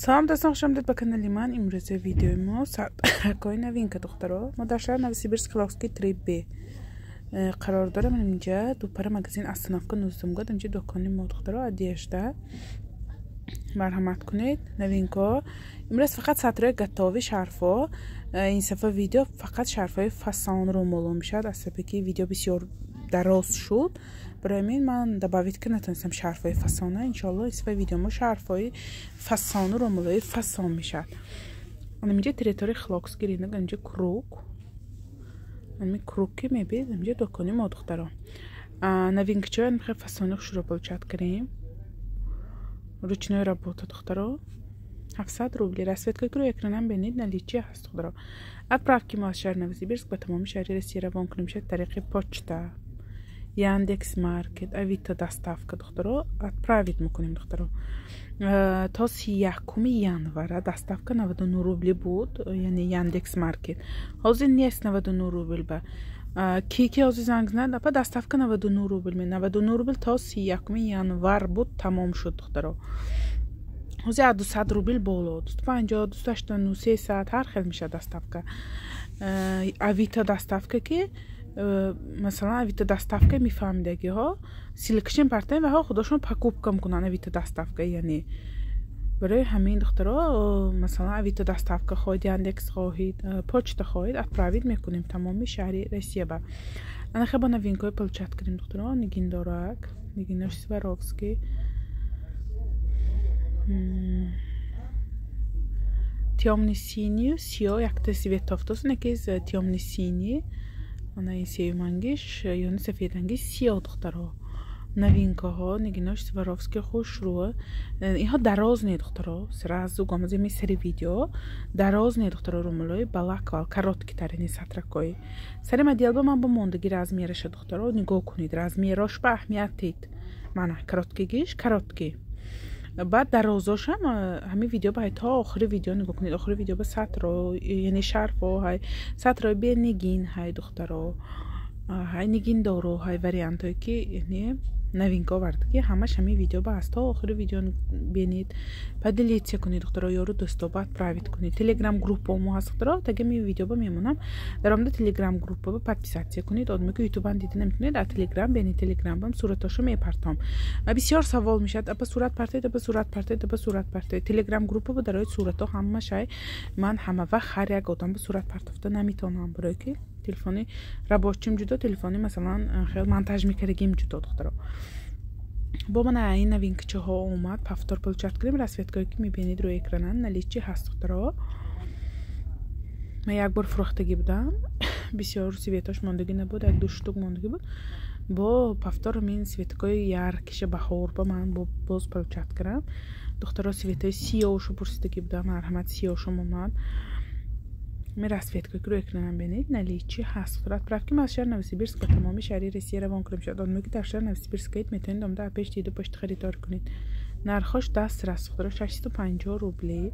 Салом дӯстон, хуш омадед ба канали ман. Имрӯза видеои мо сатракҳои новинка, духтаро. Мо дар шаҳри Новосибирск, Хилокский 3Б қарор дорем. Инҷа дупара магазин, остановка 19 год. Инҷа дукони мо, духтаро, одежда. Марҳамат кунед, новинка. Имрӯз фақат сатрои готовый шарфо. Ин сафа видео фақат шарфҳои фасон румоло мешавад, аз сабаби ки видео бисёр дароз шуд. Барои ҳамин ман добавить ка натонистам шарфҳои фасона. Иншоалло, ин сафа видео мо шарфҳои фасону румолои фасон мешавад. Инҷа территорияи Хилокский рынок, инҷа круг. Ами круг ки мебинед, инҷа дукони мо, духтаро. Новинкачои мехоҳем фасони хушро получать кунем. Ручной работа, духтаро. 700 рубли. Расцветка ки рӯи экранам бинед, наличие ҳаст, духтаро. Отправки мо аз шаҳри Новосибирск ба тамоми шаҳри Россия равон кунем мешавад тариқи почта, Яндекс Маркет, Авито доставка, духтаро, отправить мекунем, духтаро. То 31 январа доставка 99 рубли буд, яъне Яндекс Маркет. Ҳозир нест 99 рубл ба. Ки ҳозир занг занад, апа, доставка 99 рубл ме. 99 рубл то 31 январ буд, тамом шуд, духтаро. Ҳозир аз 200 рубл боло, 250, 289, 300, ҳар хел мешавад доставка. Авито доставка ки масалан, Авито доставка мефаҳмидагиҳо, ссылкашем партаем ва ҳо худошон покупка мекунанд Авито доставка, яъне барои ҳамин, духтаро, масалан, Авито доставка хоҳед, Яндекс хоҳед, почта хоҳед, отправить мекунем тамоми шаҳри Россия ба. Ана хе бо новинкаҳои получать кунем, духтаро. Нигиндорак, нигинош Сваровски, тёмный синий, сиё, якта цветов тост, неки тёмный синий, ана ин сеюмангиш ёни сафедангиш сиё, духтаро. Новинкаҳо, нигинош Сваровски хушрӯ. Инҳо дароз не, духтаро, сразу гомази ми сари видео дароз не, духтаро, румулои балаквал короткий тарини сатракои сари моделба ман бо мондагӣ размераша, духтаро, нигоҳ кунед, размерош ба аҳамият дид. Мана короткийгиш короткий, баъд дарозошам. Ҳамин видео ба то охири видео нигоҳ кунед. Охири видео ба сатро, яъне шарфо ҳай, сатрои бенигин ҳай, духтаро, ҳай, нигиндоро ҳай, вариантое ки яъне новинка овард, ки ҳамаш ҳамин видео ба аст. То охири видео бинед, поделиться кунед, духтаро, ёру дӯсто ба отправить кунед. Телеграм группа мо ҳаст, духтаро, таги ҳамин видео ба мемонам. Дар омада телеграм группа ба подписаться кунед. Одаме ки ютубан дида наметонед, а телеграм бинед, телеграм бам суратошо мепартом. Бисёр савол мешавад: апа, сурат партоед, апа, сурат партоед, апа, сурат партоед. Телеграм группа ба дарои сурато ҳамашай. Ман ҳама вақт ҳар як одам ба сурат партофта наметавонам, барое ки телефони рабочим ҷудо, телефони масалан хел монтаж мекардагим ҷудо, духтаро. Бо мана ин новинкачаҳо омад, повтор получать кунем. Расцветкое ки мебинед рӯи экранан, наличие ҳаст, духтаро. Ман як бор фурӯхтагӣ будам, бисёр цветош мондагӣ набуд, як ду штук мондагӣ буд. Бо повтор мин цветкои яркиша баҳор ба ман боз получать кардам, духтаро. Цветои сиёшу пурсидагӣ будам, марҳамат, сиёшум омад. Ми расцветка ки рӯи экранам бинед, наличие ҳаст. Отправки ма аз шаҳри Новосибирск ба тамоми шаҳри Россия равон кунем шуд. Одаме ки дар шаҳри Новосибирскаед, метавонед омада пеш диду пошти харидор кунед. Нархош дастрас, духтаро, 650 рубли.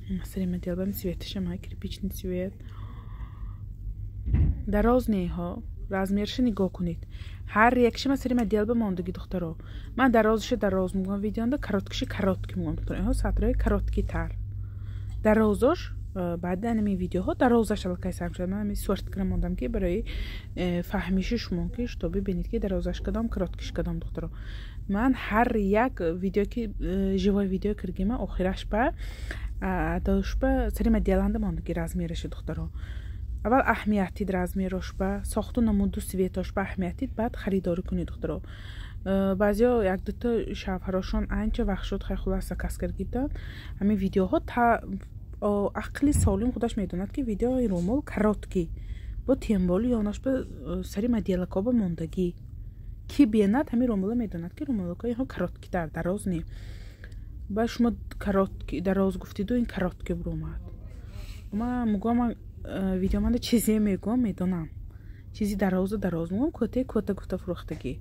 Масари моделбам цветашам кирпичный цвет. Дароз неҳо, размерша нигоҳ кунед. Ҳар якша масари моделба мондагӣ, духтаро. Ман дарозаша дароз мегӯям видеонда, короткиша короткий мегӯям, духтаро. Инҳо сатрои короткитар, дарозош баъди анами видеоҳо дарозаш аллакай сар мешавад. Ман ами сорт кара мондам, ки барои фаҳмиши шумо, ки что бибинед, ки дарозаш кадом, короткиш кадом, духтаро. Ман ҳар як видео ки живой видео киргима, охираш ба дошба сари моделанда мондагӣ размераша, духтаро. Аввал аҳамият дид размерош ба, сохту намуду цветош ба аҳамият дид, баъд харидорӣ кунед, духтаро. Баъзеҳо як дуто шавҳарошон анча вақт шуд, хай, хулас, заказ кардагӣ. Ҳамин видеоҳо та ақли солим худаш медонад, ки видеои румол короткий бо темболи ёнаш ба сари моделако ба мондагӣ, ки бенад ҳамин румола медонад, ки румолако инҳо короткитар, дароз не. Ба шумо короткий дароз гуфтиду ин короткий буромад. Ма мегӯям, ман видеоманда чизе мегӯям, медонам, чизи дарозу дароз мегӯям, кӯте кӯта гуфта фурӯхтагӣ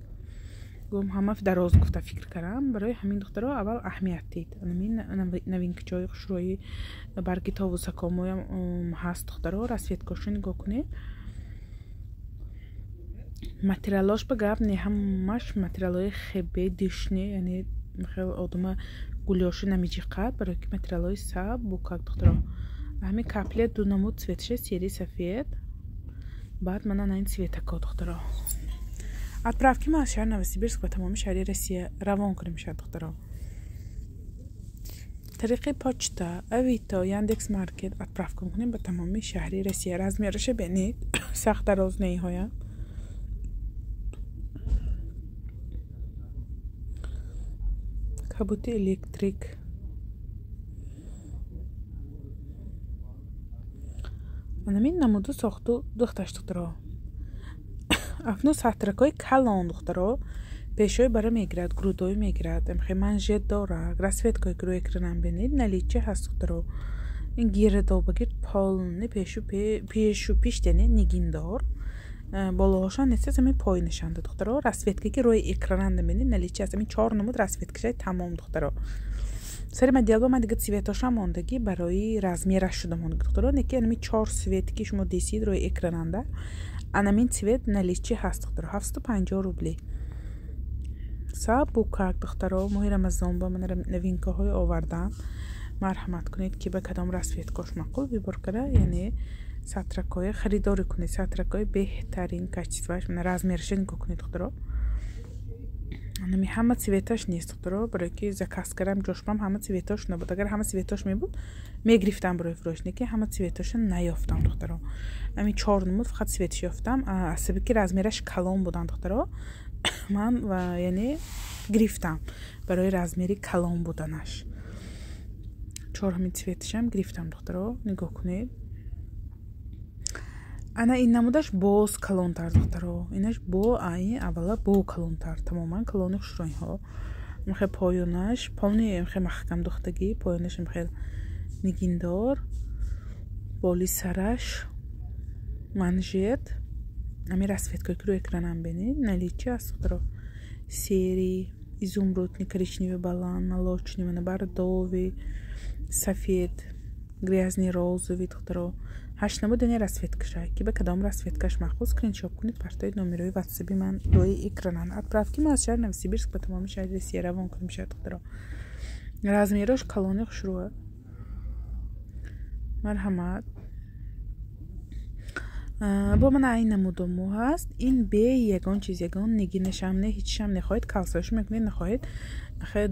гум, ҳама дароз гуфта фикр кардам. Барои ҳамин, духтаро, аввал аҳамият дид. Анамин новинкачои хушрӯи барги товусакомоям ҳаст, духтаро. Расцветкошо нигоҳ кунед, материалош ба гап не, ҳамаш материалҳои хебе дишне, яъне. Хел одама гулёшу намиҷиқад, барои ки материалҳои сабукак духтаро. Ҳамин капля ду намуд цветша, серый, сафед. Баъд мана на ин цветако духтаро. Отправки ма аз шаҳри Новосибирск ба тамоми шаҳри Россия равон кунем мешавад духтаро. Тариқи почта, Авито, Яндекс Маркет отправка мекунем ба тамоми шаҳри Россия. Размераша бинед, сахт дароз неиҳоянд. Кабути электрик. Анамин намуду сохту духташ духтаро. Акнун сатракҳои калон духтаро пешои бара мегирад, грудой мегирад, амхе манжет дорад, расцветкое ки рӯи экранам бинед, наличие ҳаст духтаро. Ин гирдобагир полный пешу пиштане нигиндор. Болоҳошон нест, ҳамин поинашанда духтаро. Расцветка ки рӯи экрананда бинед, наличие ҳаст. Ҳамин чор намуд расцветкашай тамом духтаро. Сари моделба ман дига цветоша мондагӣ барои размераш шуда мондагӣ духтаро. Неки анами чор цвет ки шумо десид рӯи экрананда, анамин цвет наличие ҳаст духтаро. 750 рубли. Сабукак духтаро, моҳи Рамазон ба ман новинкаҳои овардам. Марҳамат кунед ки ба кадом расцветкош маъқул выбор кара, яъне сатракҳои харидорӣ кунед. Сатракҳои беҳтарин качествоаш, мана размераша нигоҳ кунед духтаро. Анами ҳама цветаш нест духтаро, барои ки заказ кардам ҷошбам ҳама цветош набуд. Агар ҳама цветош мебуд, мегирифтам барои фурӯш, не ки ҳама цветоша наёфтам духтаро. Ами чор намуд фақат цветш ёфтам. Асаби ки размераш калон будан духтаро, ман яъне гирифтам барои размери калон буданаш. Чор ҳамин цветашам гирифтам духтаро, нигоҳ кунед. Ана ин намудаш боз калонтар духтаро. Инаш бо ай аввала бо калонтар, тамоман калони хушрӯйҳо. Мхе поёнаш полни мхе маҳкам духтагӣ, поёнаш мхе нигиндор, боли сараш манжет. Ами расцветкое ки рӯи экранам бинед, наличие аст духтаро. Серый, изумрудный, коричневый балан, молочный, мана бордовый, сафед, грязный розовый духтаро. Ҳашт намуд яъне расцветкаша. Ки ба кадом расцветкаш маъқул, скриншот кунед, партоед номерои ватсаби ман рӯи экранан. Отправки ма аз шаҳри Новосибирск ба тамоми шаҳри Россия равон кунем мешавад духтаро. Размерош калони хушрӯа. Марҳамат. Бо ман айн намудо мо ҳаст. Ин бе ягон чиз, ягон нигинашам не, ҳечшам нехоҳед, калсош мекунед, нахоҳед,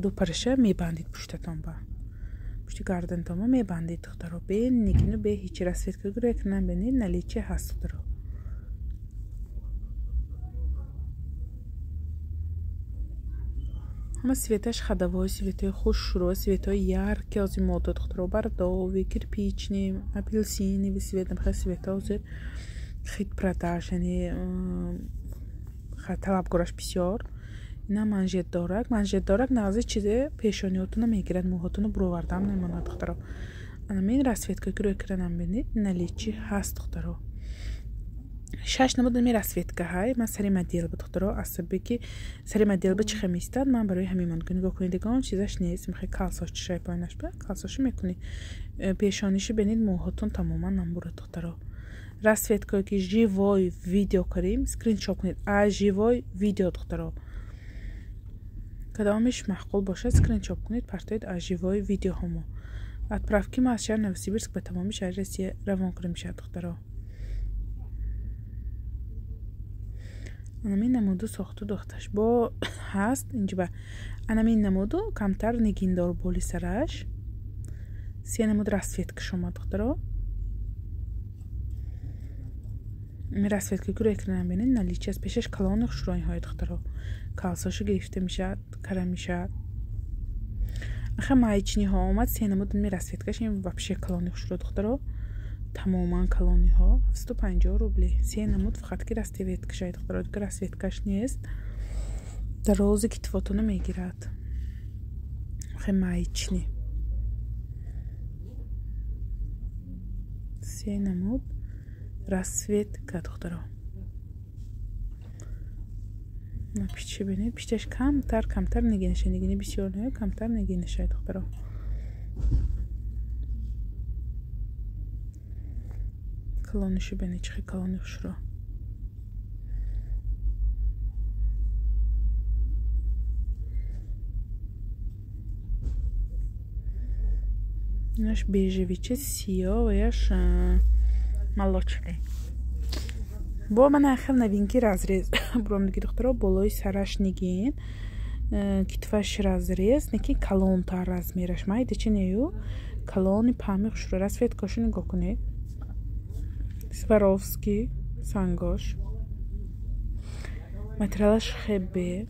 ду параша мебандед пуштатон ба. Пушти гардантонро мебандед духтаро. Бе нигину бе ҳеч расцветка рӯи экранам бинед, наличие ҳаст духтаро. Ҳама цветаш ходовой, цветҳои хушрӯ, цветҳои яркий ҳозир мода духтаро. Бордовый, кирпичный, апельсиновый цвет, например, цветҳо ҳозир хит продаж, яъне талабгораш бисёр. Ина манжет дорак, манжет дорак нази чизе пешониҳотонро мегирад, мӯҳотонро буровардам намонад духтаро. Анамин расцветкое ки рӯи экранам бинед, наличие ҳаст духтаро. Шаш намуд ами расцветка ҳай. Ман сари модел ба духтаро, асаби ки сари модел ба чӣ хел меистад, ман барои ҳамин монд. Нигоҳ кунед, ягон чизаш нест. Мехоҳед калсош чишай поинаш ба калсошо мекунед. Пешонишу бинед, мӯҳотон тамоман намбурад духтаро. Расцветкое ки живой видео кардем, скриншот кунед. А живой видео духтаро. Кадомиш маъқул бошад, скриншот кунед, партоед аз живой видеоҳомо. Отправки ма аз шаҳри Новосибирск ба тамоми шаҳри Россия равон кунем мешавад духтаро. Анамин намуду сохту духташ бо ҳаст инҷиба. Анамин намуду камтар нигиндор боли сараш. Се намуд расцветка шума духтаро. Ами расцветка ки рӯи экранам бинед, наличие аст. Пешаш калони хушрӯйҳои духтаро. Калсошо гирифта мешавад, кара мешавад. Аха маечниҳо омад, се намуд ами расцветкаш, ин вообще калони хушрӯ духтаро. Тамоман калониҳо 750 рубли. Се намуд фақат ки расцветкашай духтаро, дигар расцветкаш нест. Дарози китфотонро мегирад. Ахе маечни. Се намуд расцветка духтаро. Пичи бинед, пишташ камтар, камтар нигинаша, нигини бисёр не, камтар нигинаша духтаро. Калонишу бинед, чӣ хел калони хушрӯ. Инаш бежевиче сиё ва яш молочный. Бо мана хел новинки разрез. Буромдиги духтаро болои сараш нигин. Китфаш разрез, неки калонтар размераш. Майда чи нею? Калони пами хушро расцветкашу нигоҳ кунед. Сваровски сангош. Материалаш хебе.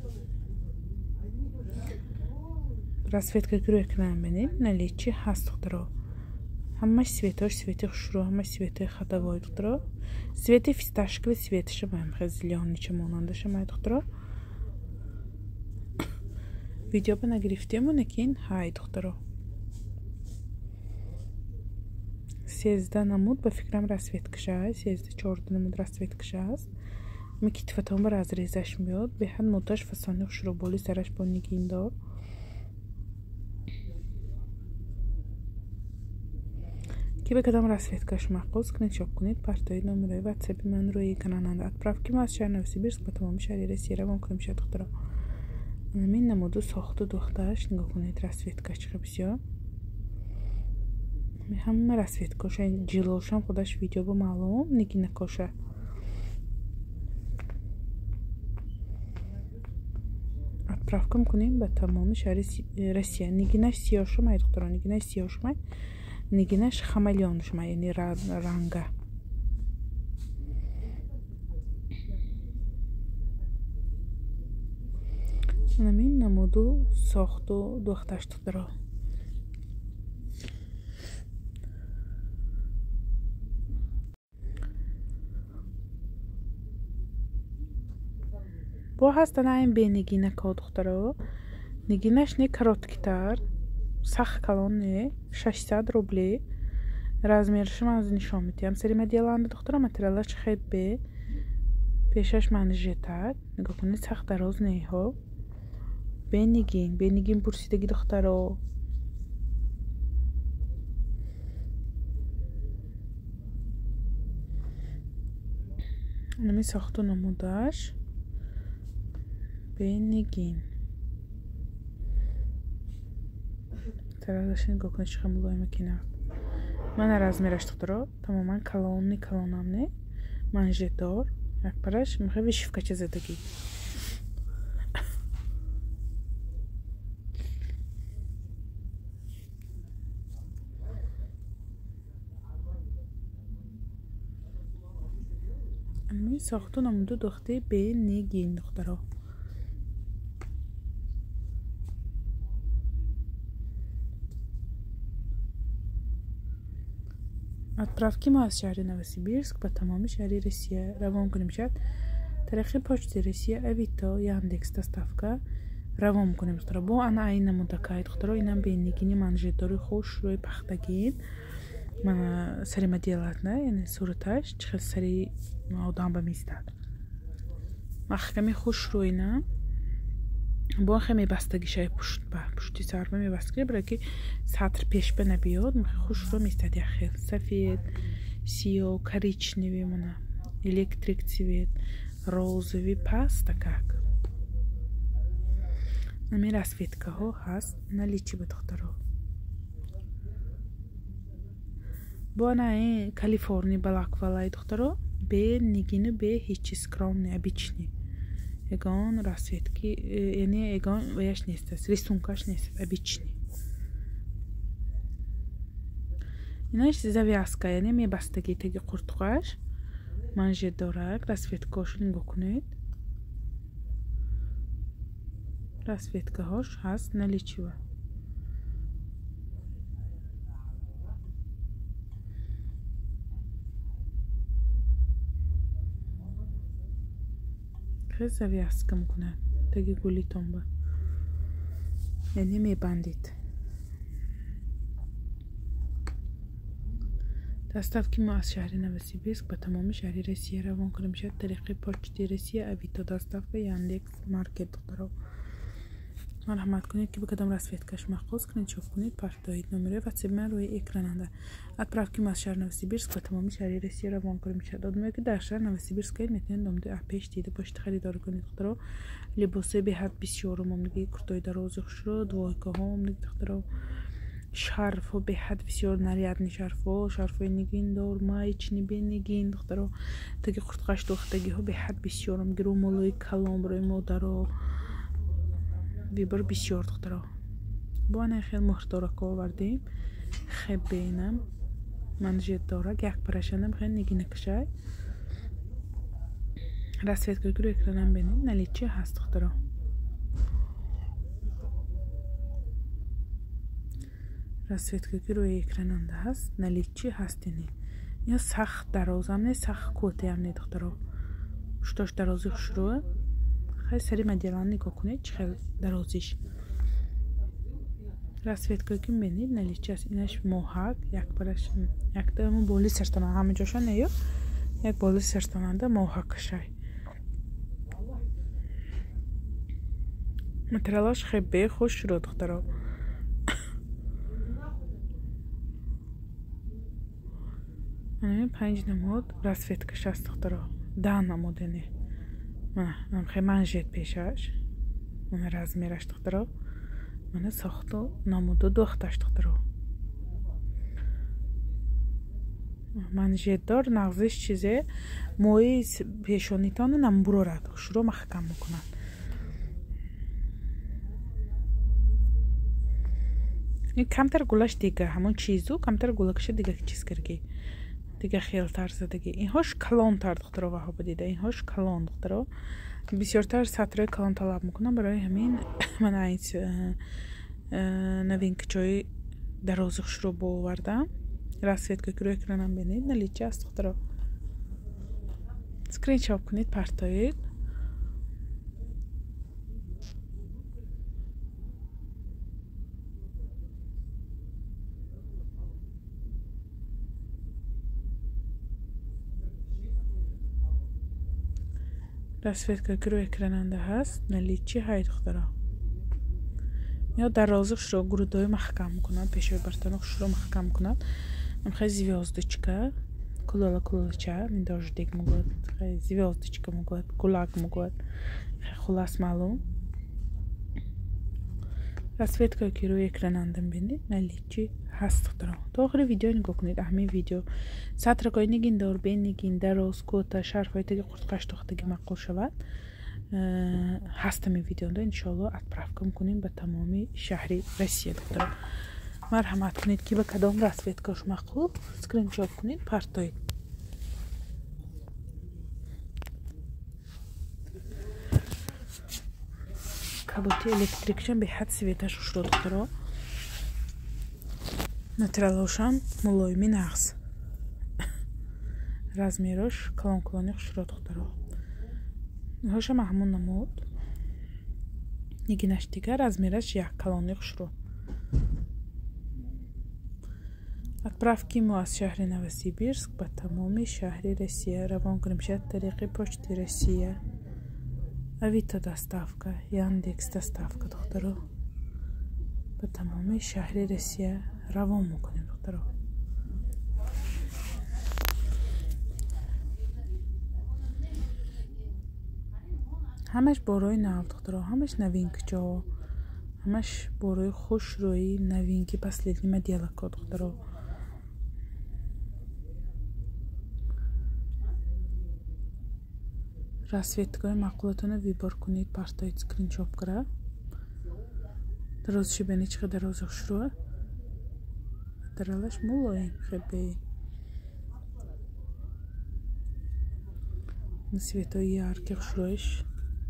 Расцветка гирӯ экран бинед, наличи ҳаст духтаро. Ҳамаш цветош цвети хушрӯ, ҳамаш цветои ходовой духтаро. Цвети фисташковый цветаша маям хел зелёнича монандаша май духтаро. Видео ба нагирифтему, лекин ҳай духтаро. 13 намуд ба фикрам расцветкаша, 13-14 намуд расцветкаша аст. Ми китфатон ба разрезаш меёд, беҳад муддаш фасони хушрӯ боли сараш бо нигиндор. Ки ба кадом расцветкаш маъқул, скриншот кунед, партои номерои ватсапи ман рӯи экрананда. Отправки мо аз шаҳри Новосибирск ба тамоми шаҳри Россия равон кунем шад духтаро. Ҳамин намуду сохту духташ нигоҳ кунед, расцветкаш чӣ бисёр. Ҳама расцветкоша ҷилошам худаш видео ба маълум, нигинакоша. Отправка мекунем ба тамоми шаҳри Россия. Нигинаш сиёшумай духтаро, нигинаш сиёшумай. Нигинаш хамелеоншумай, яъне ранга. Ҳамин намуду сохту духташ духтаро. Бо ҳастан айн бенигинако духтаро. Нигинаш не короткитар, сахт калон не, 600 рублей. Размераш ман нишон медиҳам. Сари моделанда духтаро, материалаш хебе. Пешаш манжетак. Нигоҳ кунед, сахт дароз неҳо. Бенигин, бенигин пурсидаги духтаро. Ҳамин сохту намудаш. Бенигин. Таразаш нигоҳ кунед, чӣ хел мулоима кинад. Мана размераш духтаро, тамоман калони калонам не. Манжетдор, як параш мехоҳ вишивкача задагӣ. Ҳамин сохту намуду духти бенигин духтаро. Отправки мо аз шаҳри Новосибирск ба тамоми шаҳри Россия равон кунем шад. Тариқи почти Россия, Авито, Яндекс доставка равон мекунем духтаро. Бо ана айн намудакай духтаро, инам бенигини манжетдори хушрӯи пахтагин. Мана сари моделатна, яъне сураташ чӣ хел сари одам ба меистад. Маҳками хушрӯина. Бо хе мебастагишай пушт ба пушти сар ба мебастагӣ, барои ки сатр пеш ба набиёд, хушрӯ меистад як хел. Сафед, сиё, коричневый, мана электрик цвет, розовый, паста как. Ҳамин расцветкаҳо ҳаст наличи ба духтаро. Бо ана ин Калифорни балаквалай духтаро, бе нигину бе ҳеҷ скромный, обычный. Ягон расцветки, яъне ягон ваяш нест, рисункаш нест, обычный. Инаш завязка, яъне мебастагӣ таги қуртуқаш. Манжет дорак, расцветкаҳошо нигоҳ кунед. Расцветкаҳош ҳаст наличива. Завязка мекунад таги гулитон ба, яъне мебандид. Доставки мо аз шаҳри Новосибирск ба тамоми шаҳри Россия равон кунем шад тариқи почти Россия, Авито доставка, Яндекс маркет духтаро. Марҳамат кунед ки ба кадом расцветкаш маъқул, скриншот кунед, партоед номерои ватсапи ман рӯи экрананда. Отправки мо аз шаҳри Новосибирск ба тамоми шаҳри Россия равон кунем шад. Одамое ки дар шаҳри Новосибирск ҳастед, метавонед номди пеш дида бошед, харидорӣ кунед духтаро. Либосҳои беҳад бисёрум омдиги, куртои дарози хушрӯ, двойкаҳо омдиги духтаро. Шарфҳо беҳад бисёр нарядный шарфҳо, шарфҳои нигиндор, маечный бенигин, духтаро. Таги қуртқаш духтагиҳо беҳад бисёрам. Румолои калон барои модаро. Выбор бисёр, духтаро. Бо ана хел муҳрдорако овардем. Хебенам манжетдорак як парашанам хел нигинакшай. Расцветка ки рӯи экранам бинед, наличие ҳаст, духтаро. Расцветка ки рӯи экрананда ҳаст, наличие ҳаст. Ини ин сахт дарозам не, сахт кӯтеам не, духтаро. Пуштош дарози хушрӯа. Хай сари моделан нигоҳ кунед, чӣ хел дарозиш. Расцветка ки мебинед, наличие аст. Инаш моҳак, як параш, якта боли сартона, ҳама ҷоша неё, як боли сартонанда моҳакшай. Материалаш хеле хушрӯ, духтаро. Ана 5 намуд расцветкаш аст, духтаро. 10 намуд яъне. Мана хеле манжет пешаш. Мана размераш, духтаро. Мана сохту намуду духташ, духтаро. Манжетдор нағзиш чизе мои пешонитонро намбурорад, хушрӯ маҳкам мекунад. Ин камтар гулаш дига, ҳамон чизу камтар гулакша дига чиз карги. Дига хелтар задаги. Инҳош калонтар, духтаро, ваҳо бидида. Инҳош калон, духтаро. Бисёртар сатрои калон талаб мекунам, барои ҳамин ман айс новинкачои дарози хушрӯ бовардам. Расцветка ки рӯи экранам бинед, наличие аст, духтаро. Скриншот кунед, партоед. Расцветка ки рӯи экрананда ҳаст, наличие ҳай, духтаро. Ё дарози хушрӯ грудои маҳкам мекунад, пешои бартони хушрӯ маҳкам мекунад. Хай звёздочка, кулола кулолача, мин дождик мегӯяд, хай звёздочка мегӯяд, гулак мегӯяд. Хай хулас маълум. Расцветка ки рӯи экрананда бинед, наличие ҳаст, духтаро. То охири видео нигоҳ кунед. Ҳамин видео сатракои нигиндор, бенигин, дароз, кӯта, шарфҳои таги қуртқаш духтаги маъқул шавад. Ҳаст ҳамин видеода, иншоалло отправка мекунем ба тамоми шаҳри Россия, духтаро. Марҳамат кунед, ки ба кадом расцветкаш маъқул, скриншот кунед, партоед. Каботи электрикшам беҳад светаш хушрӯ, духтаро. Материалошам мулоими нағз. Размерош калон-калони хушрӯ, духтаро. Инҳошам ҳамон намуд. Нигинаш дигар, размераш як калони хушрӯ. Отправки мо аз шаҳри Новосибирск ба тамоми шаҳри Россия равон кунем. Шояд тариқи почти Россия, Авито доставка, Яндекс доставка, духтаро. Ба тамоми шаҳри Россия равон мекунем, духтаро. Ҳамаш борои нав, духтаро, ҳамаш новинкачо, ҳамаш борои хушрӯи новинки последний моделако, духтаро. Расцветкаи маъқулатонро выбор кунед, партоед, скриншот кара. Дарозиши бинед, чӣ қадар дарози хушрӯа. Материалаш мулоим, хеле. Цветои яркий хушрӯиш,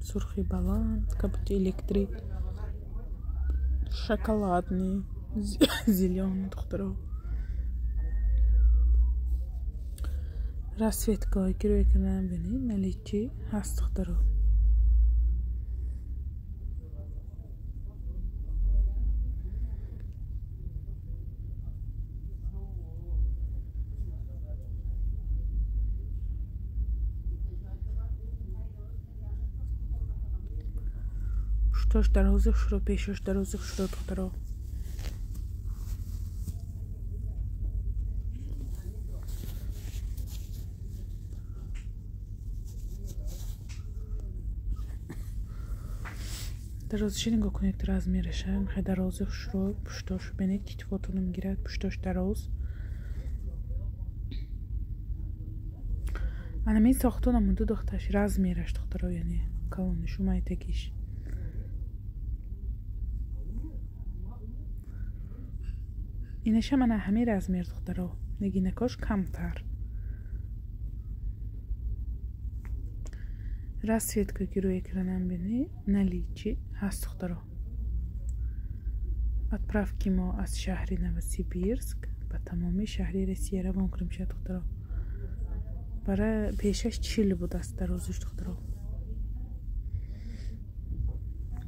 сурхи баланд, кабути электрик, шоколадный, зелёный, духтаро. Расцветкаҳое ки рӯи экранам бинед, наличие ҳаст, духтаро. Пуштош дарози хушрӯ, пешош дарози хушрӯ, духтаро. Дарозиши нигоҳ кунед, размераша. Мехоҳед дарози хушро, пуштош бинед, китфотонро мегирад, пуштош дароз. Анамин сохту намуду духташ, размераш духтаро, яъне калонишу майтагиш. Инаша мана ҳамин размер духтаро, нигинакош камтар. Расцветка ки рӯи экранам бинед, наличи ҳаст духтаро. Отправки мо аз шаҳри Новосибирск ба тамоми шаҳри Россия равон кунем шад духтаро. Бара пешаш 40 будаст дарозиш духтаро.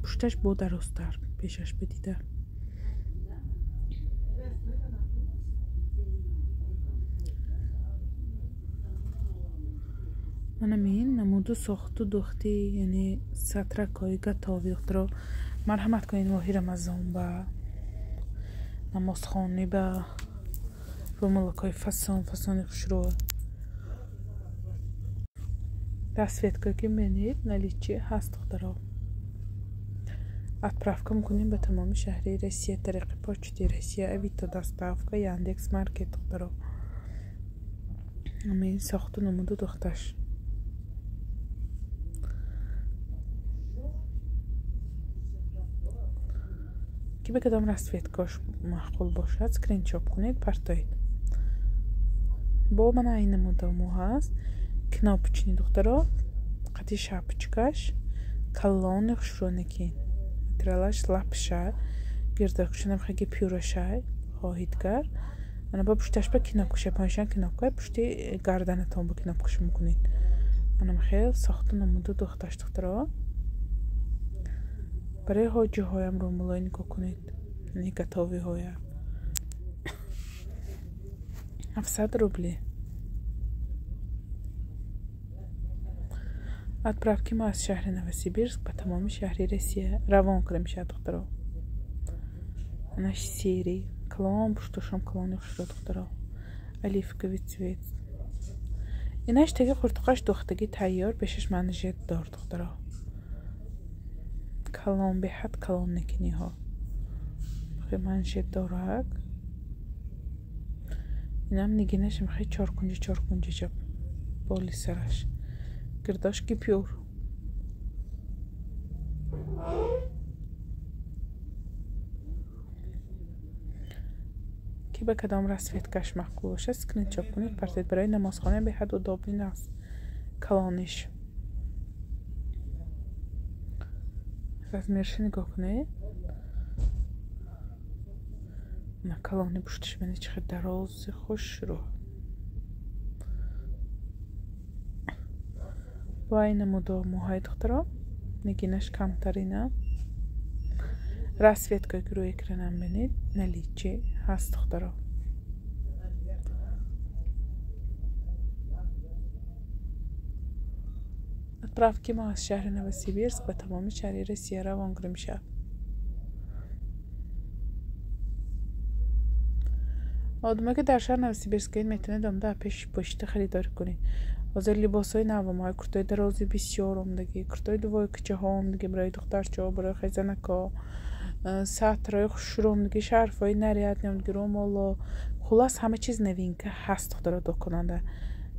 Пушташ бо дарозтар пешаш бидида. Манамин намуду сохту духти, яъне сатракҳои готови духтаро. Марҳамат кунед, моҳи Рамазон ба намозхонӣ ба румолакҳои фасон фасони хушрӯ. Расцветка ки менед, наличи ҳаст духтаро. Отправка мекунем ба тамоми шаҳри Россия тариқи почти Россия, Авито доставка, Яндекс Маркет духтаро. Амин сохту намуду духташ. Ки ба кадом расцветкаш маъқул бошад, скриншот кунед, партоед. Бо мана ин намуда мо ҳаст. Кнопочни духтаро, қати шапочкаш, калони хушрӯнакин. Материалаш лапша, гирдакушанам хаги пюрашай хоҳид кард. Ана ба пушташ ба кнопкаша, паншан кнопка, пушти гарданатон ба кнопкаша мекунед. Анам хел сохту намуду духташ духтаро. Барои ҳоҷиҳоям румолой нигоҳ кунед, яъне готовиҳоя. 700 рубли. Отправки мо аз шаҳри Новосибирск ба тамоми шаҳри Россия равон карда мешавад духтаро. Анаш серий, калон пуштошам калони хушро духтаро. Оливковый цвет. Инаш теги қуртуқаш духтаги тайёр, пешаш манжет дор духтаро. Калон беҳад калон некиниҳо. Манжет дорак. Инам нигинаш мехоҳед чоркунҷа чоркунҷа чап боли сараш. Гирдош гипюр. Ки ба кадом расцветкаш маъқул бошад, скриншот кунед, партед. Барои намозхона беҳад удобный аст калониш. Размерша нигоҳ кунед. На калони пуштиш бинед, чӣ хел дарози хушрӯ. Бо ин намудо моҳои духтаро, нигинаш камтарина. Расцветка ки рӯи экранам бинед, наличи ҳаст духтаро. Отправки мо аз шаҳри Новосибирск ба тамоми шаҳри Россия равон карда мешавад. Одаме ки дар шаҳри Новосибирскед, метавонед омада пеш пошта харидорӣ кунед. Ҳозир либосҳои навомаи куртои дарози бисёр омдагӣ, куртои двойкачаҳо омдагӣ барои духтарчаҳо, барои хезанакҳо, сатрҳои хушрӯ омдагӣ, шарфҳои нарядный омдагӣ, румоло. Хуллас ҳама чиз новинка ҳаст духтаро доконанда.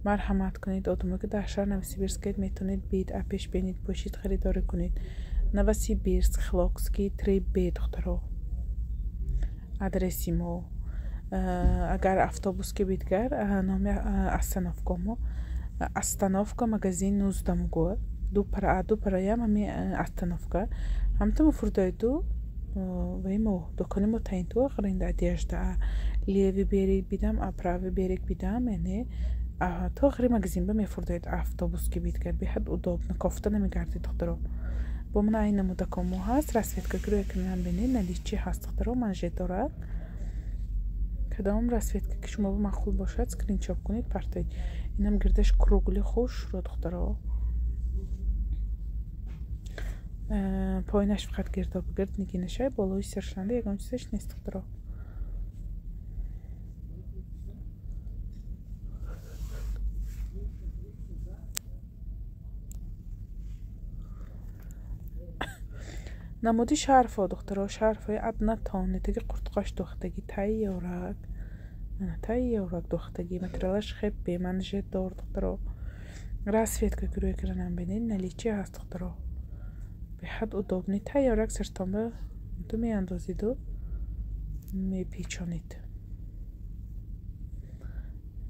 Марҳамат кунед, одаме ки дар шаҳри Новосибирскед, метавонед биед, апеш бинед, пошид харидорӣ кунед. Новосибирск, Хилокский 3Б духтаро. Адреси мо. Агар автобус ки бидгар, номи остановка мо. Остановка магазин 19 муго. Ду параям ҳами остановка. Ҳамту фурдойду вай мо докони мо таин ту ғринда одежда. Левый берег бидам, а правый берег бидам, яъне то охири магазин ба мефурдоед автобус ки бидгар. Беҳад удобно, кофта намегардед духтаро. Бо ман айн намудако мо ҳаст, расцветка ки рӯи экранам бинед, наличи ҳаст духтаро, манжет дорад. Кадом расцветка ки шумо ба маъқул бошад, скриншот кунед, партоед. Инам гирдаш кругли хушро духтаро. Поинаш фақат гирдоб гирд нигинашай, болои саршанда ягон чизаш нест духтаро. Намуди шарфҳо, духтаро, шарфҳои однотонный, таги қуртқош духтагӣ, тайёрак. Мана тайёрак духтагӣ, материалаш хебе, манжетдор, духтаро. Расцветка ки рӯи экранам бинед, наличие ҳаст, духтаро. Беҳад удобный, тайёрак сиртонба ту меандозиду мепечонед.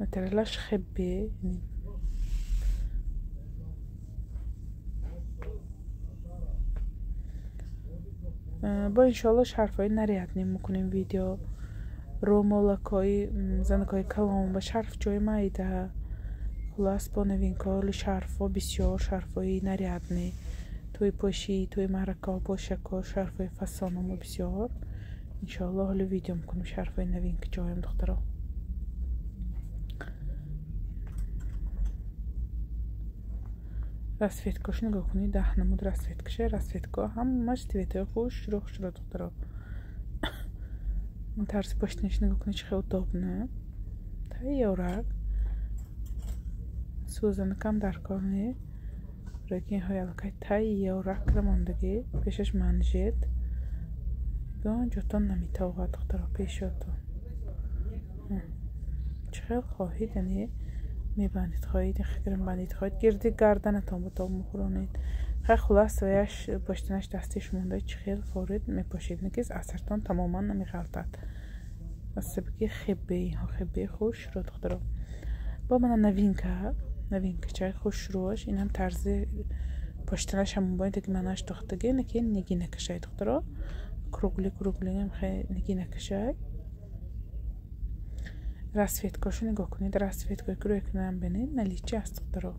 Материалаш хебе. Бо иншоалло шарфҳои нарядный мекунем видео. Рӯмолакҳои занакҳои калон ба шарфчои майда. Хулас бо новинкаҳои шарфҳо бисёр шарфҳои нарядный. Тӯи пошӣ, тӯи маъракаҳо, пошакҳо, шарфҳои фасономо бисёр. Иншоалло ҳоло видео мекунем шарфҳои новинка ҷоям, духтаро. Расцветкашу нигоҳ кунед, 10 намуд расцветкаша, расцветка ҳамаш цветҳои хушрӯ хушрӯ, духтаро. Тарзи поштинаш нигоҳ кунед, чӣ хел удобно. Тайёрак. Сӯзанакам дар кор не. Барои ки инҳои аллакай тайёрак мондагӣ. Пешаш манжет. Ягон ҷотон наметовад, духтаро, пешотон. Чӣ хел хоҳед, яъне мебандед, хоҳед хикрм бандед, хоҳед гирди гарданатон ба тоб мухӯронед. Хай хулас ваяш поштинаш дастиш монда, чӣ хел форид мепошед, накиз асартон тамоман намеғалтад. Аз сабаби хебе, инҳо хебе хушрӯ, духтаро. Бо мана новинка, новинкачай хушрӯаш, ин ҳам тарзи поштинаш ҳамон бояд ки манаш духтагӣ, наки нигинакашай, духтаро. Кругли кругли ҳам хай нигинакашай. Расцветкашу нигоҳ кунед, расцветкаи ки рӯи экранам бинед, наличие ҳаст, духтаро.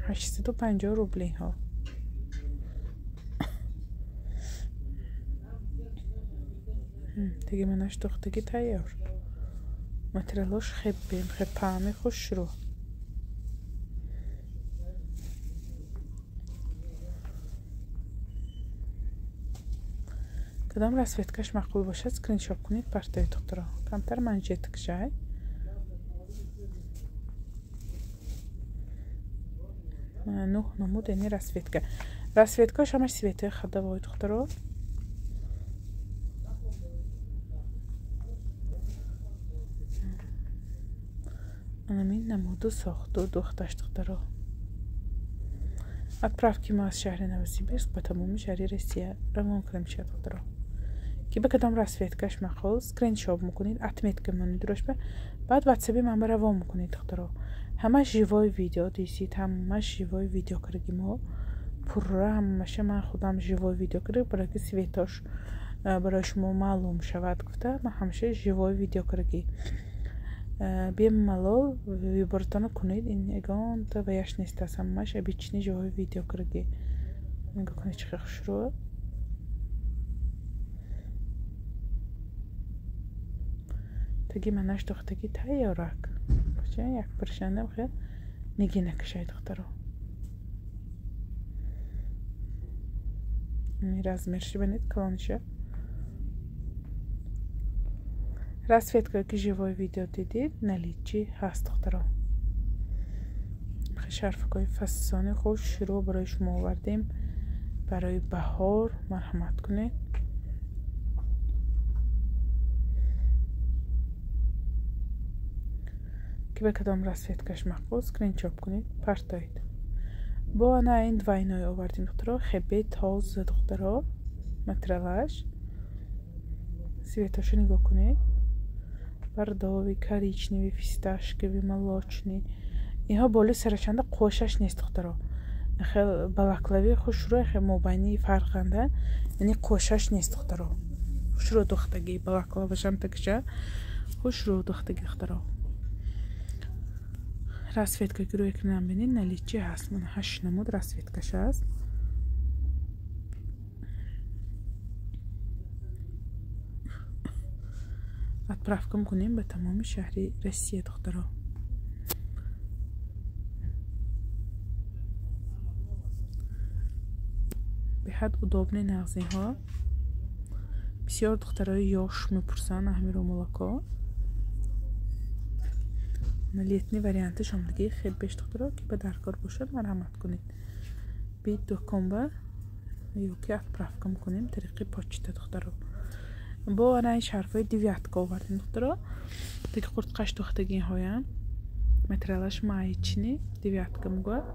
850 рубли инҳо. Таги манаш духтагӣ тайёр. Материалош хебе, хеб паҳми хушрӯ. Кадом расцветкаш маъқул бошад, скриншот кунед, партоед, духтаро. Камтар манжеткашай. Нӯҳ намуд яъне расцветка. Расцветкааш ҳамаш цветҳои ходовой, духтаро. Анамин намуду сохту духташ, духтаро. Отправки мо аз шаҳри Новосибирск ба тамоми шаҳри Россия равон карда мешавад, духтаро. Ки ба кадом расцветкаш маъқул, скриншот мекунед, отметка монед рӯшба, баъд ватсаби манба равон мекунед, духтаро. Ҳамаш живой видео дисид, ҳамаш живой видео кардаги мо. Пурра ҳамаша ман худам живой видео карда, барои ки цветош барои шумо маълум шавад гуфта, ман ҳамаша живой видео кардаги. Бемалол выбортона кунед, ин ягонта ваяш нест аст, ҳамаш обычный живой видео кардаги. Нигоҳ кунед, чӣ хел хушрӯ. Таги манаш духтагӣ тайёрак. Як пиршандам хел нигинакашай, духтаро. Размерши бинед, калониша. Расцветкае ки живой видео дидед, наличие ҳаст, духтаро. Шарфакҳои фасони хушрӯ барои шумо овардем. Барои баҳор марҳамат кунед. Ки ба кадом расцветкаш маъқул, скриншот кунед, партоед. Бо ана ин двойной овардем, духтаро, хебе тоза, духтаро, материалаш. Цветашо нигоҳ кунед. Бордовый, коричневый, фисташковый, молочный. Инҳо боли сарашанда қошаш нест, духтаро. Хел балаклави хушрӯ, хел мобайни фарқанда, яъне қошаш нест, духтаро. Хушрӯ духтагӣ, балаклавашам такша хушрӯ духтагӣ, духтаро. Расцветка ки рӯи экранам бинед, наличие ҳаст. Мана 8 намуд расцветкаш ҳаст. Отправка мекунем ба тамоми шаҳри Россия, духтаро. Беҳад удобный нағзиҳо. Бисёр духтарои ёш мепурсанд ҳамин рӯмолако. Летний варианташ омадагӣ хел беш, духтаро, ки ба даркор бошад, марҳамат кунед. Бид дуконба Ё ки отправка мекунем тариқи почта духтаро. Бо ана ин шарфҳои девятка овардем духтаро. Таги қуртқаш духтагиҳоям. Материалаш маечный, девятка мегӯяд.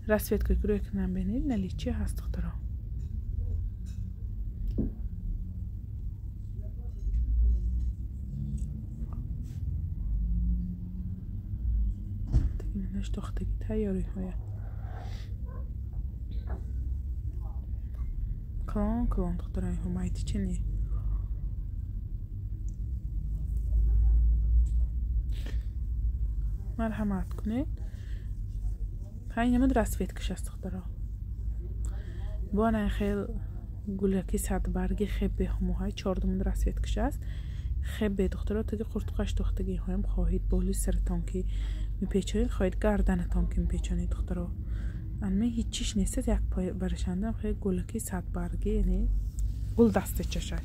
Расцветка рӯи кунам бинед, наличие ҳаст духтаро. Таги духтаги тайёриҳоя. Калон калон духтаро инҳо майдичини. Марҳамат кунед. Ҳай намуд расцветкаш аст духтаро. Бо ана хел гулаки садбарги хебе ҳумоҳай чор намуд расцветкаш аст. Хебе духтаро таги қуртқаш духтагиҳоям хоҳид боли саратон ки мепечонед, хоҳид гарданатон ки мепечонед духтаро. Анме ҳичиш нест, як барашандам хел гулаки садбарги, яъне гулдастачашай.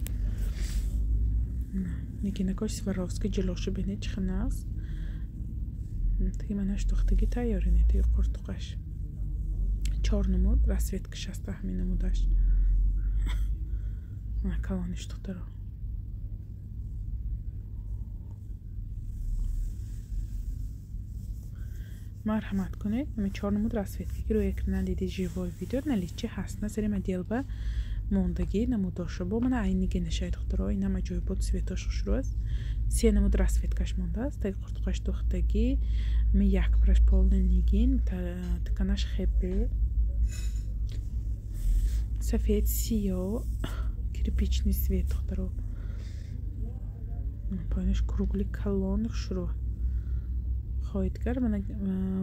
Нигинакош Сваровски ҷилошу бинед чӣ хел аст. Таги манаш духтаги тайёр ине таги қуртуқаш. Чор намуд расцветкаш аст ҳамин намудаш. Калониш духтаро. Марҳамат кунед. Ҳамин чор намуд расцветка ки рӯи экран диди живой видео наличие ҳаст. Назари модел ба мондагӣ намудоша. Бо мана айниги нашай духтаро. Ин ҳама ҷойбод цветош хушрӯ аст. Се намуд расцветкаш мондааст. Таги қуртқаш духтагӣ, ҳамин як параш полный нигин, тканаш хебе, сафед, сиё, кирпичный цвет духтаро. Поинаш кругли калон хушрӯ. Хоҳед гар мана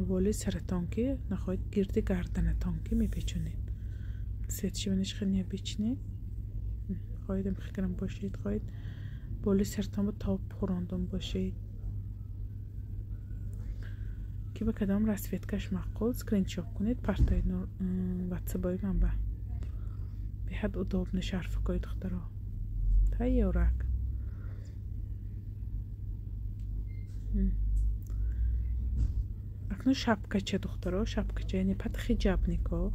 воли саратон ки нахоҳед гирди гарданатон ки мепечонед. Цветши манаш хеле необычный. Хоҳед хикрам бошед, хоҳед боли саратон ба тоб хӯрондон бошед. Ки ба кадом расцветкаш маъқул скриншот кунед, партоед ватсапои ман ба. Беҳад удобный шарфакои духтаро. Тайёрак. Акнун шапкача духтаро, шапкача яъне пат хиҷабнико,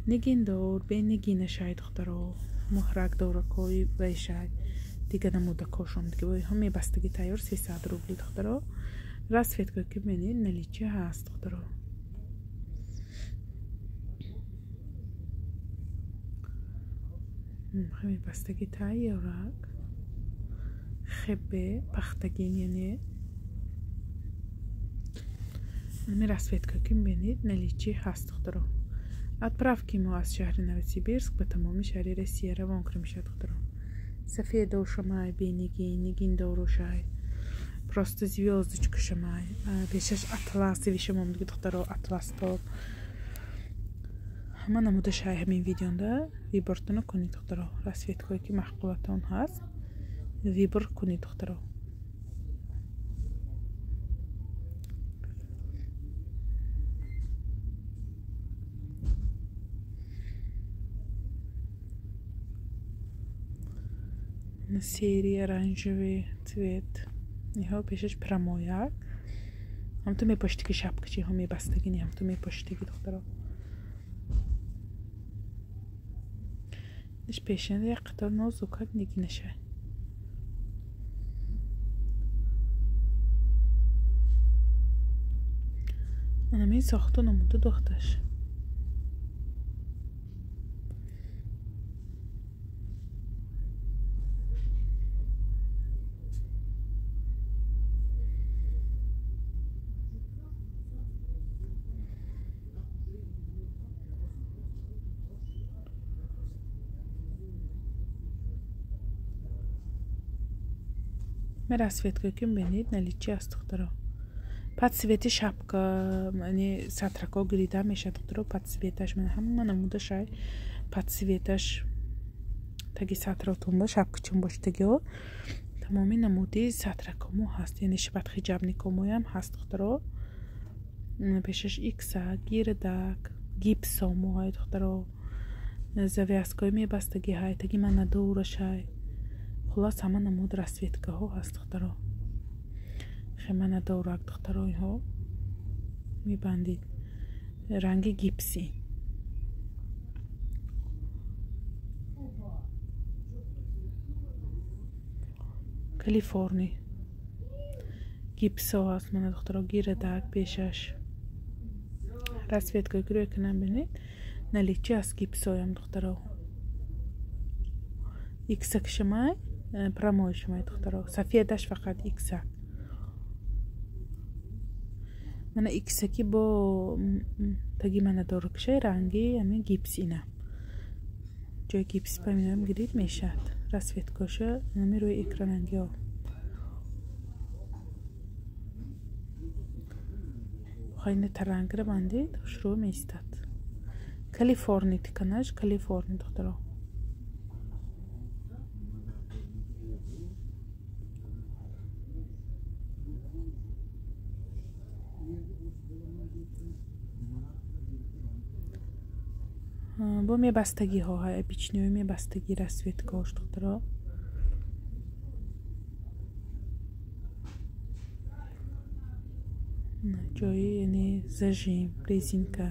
нигиндор, бенигинашай духтаро, муҳракдоракои вайшай, дига намудакошон дига инҳо мебастагӣ тайёр 300 рубли духтаро. Расцветка ки бинед наличие ҳаст духтаро. Мебастагӣ тайёрак, хебе, пахтагин яъне ҳамин расцветка ки бинед наличие ҳаст духтаро. Отправки мо аз шаҳри Новосибирск ба тамоми шаҳри Россия равон карда мешавад духтаро. Сафедошамай, бенигин, нигиндорошай, просто звёздочкашамай, пешаш атласовый шамомдиги духтаро, атлас топ. Ҳама намудашай ҳамин видеонда выбортона кунед духтаро. Расцветкое ки маъқулатон ҳаст выбор кунед духтаро. Серый, оранжевый цвет. Инҳо пешаш прамояк. Ҳамту мепоштиги шапкачиҳо мебастагӣ не, ҳамту мепоштиги духтаро. Иш пешанда як қатор нозукак нигинашай. Анамин сохту намуду духташ. Расцветка ки бинед наличие аст духтаро. Под цвети шапка, яъне сатрако гирида мешавад духтаро, под цветаш мана ҳама намудашай, под цветаш таги сатротон ба шапкачон боштагиҳо тамоми намуди сатракомо ҳаст, яъне шабат хиҷабникомоям ҳаст духтаро. Пешаш икса, гирдак, гипсомо ҳай духтаро, завязкаҳои мебастагӣ ҳай, таги манадорашай. Хулос ҳама намуд расцветкаҳо ҳаст духтаро. Хеманадорак духтаро инҳо мебандид. Ранги гипсӣ. Калифорни гипсо ҳаст, мана духтаро, гирадак пешаш расцветка гирӯя кунам, бинед, наличии аст гипсоям, духтаро. Иксак шимай, прямой шимай, духтаро, сафедаш фақат иксак. Мана иксаки бо таги мана дорукшай ранги ҳамин гипс, ина ҷои гипс паминам гирид мешавад. Расцветкаша ҳамин рӯи экран рангиҳо. Хайна тарангра бандед, хушрӯ меистад. Калифорни тиканаш, Калифорни, духтаро. Бо мебастагиҳо, обычныйҳои мебастагӣ расцветкаош, духтаро. Ҷои яъне зажим, резинка.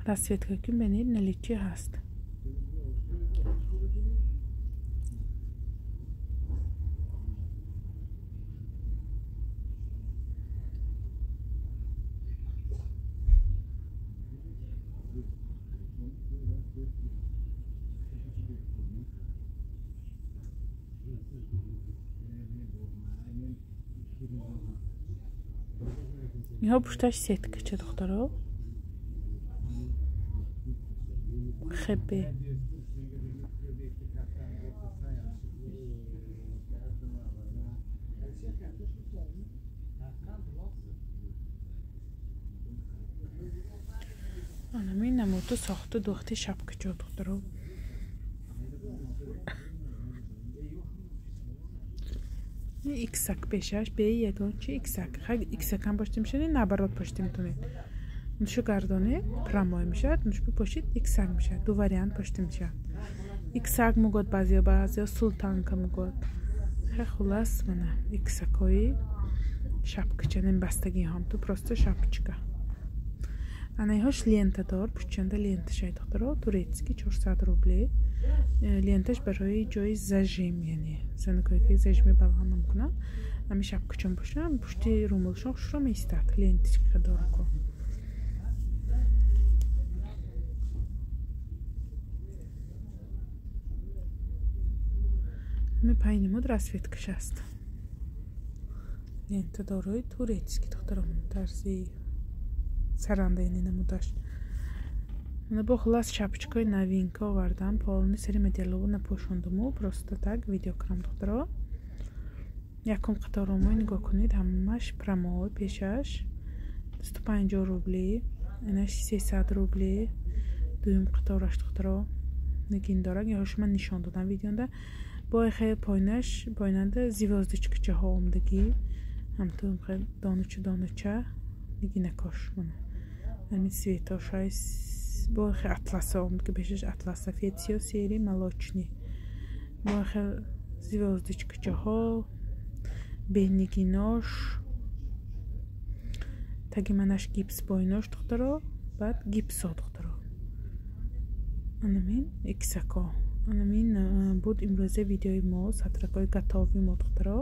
Расцветка ки бинед, наличии ҳаст. Инҳо пушташ сеткача, духтаро. Хебе. Анамин намуду сохту духти шапкачо, духтаро. Иксак пешаш бе ягон чи иксак. Иксакам пошта мешавад, наоборот пошта метавонед. Нушу гардоне прямой мешавад, нушу пошид иксак мешавад. Ду вариант пошта мешавад. Иксак мегӯяд баъзеҳо, баъзеҳо султанка мегӯяд. Хулас, мана иксакҳои шапкача, нембастагиҳом ту просто шапочка. Ана иҳош лентадор, пуштчанда ленташай, духтаро, турецкий 400 рублей. Ленташ барои ҷои зажим, яъне занакое ки зажими баланд намкунанд, ҳамин шапкачон пӯшанд, пушти румолшон хушро меистад, ленточка дорако. Ҳамин пай намуд расцветкаш аст. Лента дорои турецкий, духтаро, тарзи саранда, яъне намудаш. Мана бо хулас шапочкаи новинка овардам, полный сари материалово напӯшондуму, просто так видео кардам, духтаро. Якум қаторомои нигоҳ кунед, ҳамаш прямой пешаш 150 рубли, инаш 300 рубли. Дуюм қатораш, духтаро, нигин дорак, иҳош ман нишон додам видеонда. Бо хе пойнаш, пойнанда звездочкачаҳо омдагӣ, ҳамту хе донача донача нигинакош, мана ҳамин цветошай бо хе атласа омдагӣ, пешаш атлас сафед, сиё, серый, молочный. Бо хе звездочкачаҳо, бенигинош, таги манаш гипс бойнош, духтаро, баъд гипсо, духтаро. Анамин иксако. Анамин буд имрӯза видеои мо, сатракҳои готовый мо, духтаро.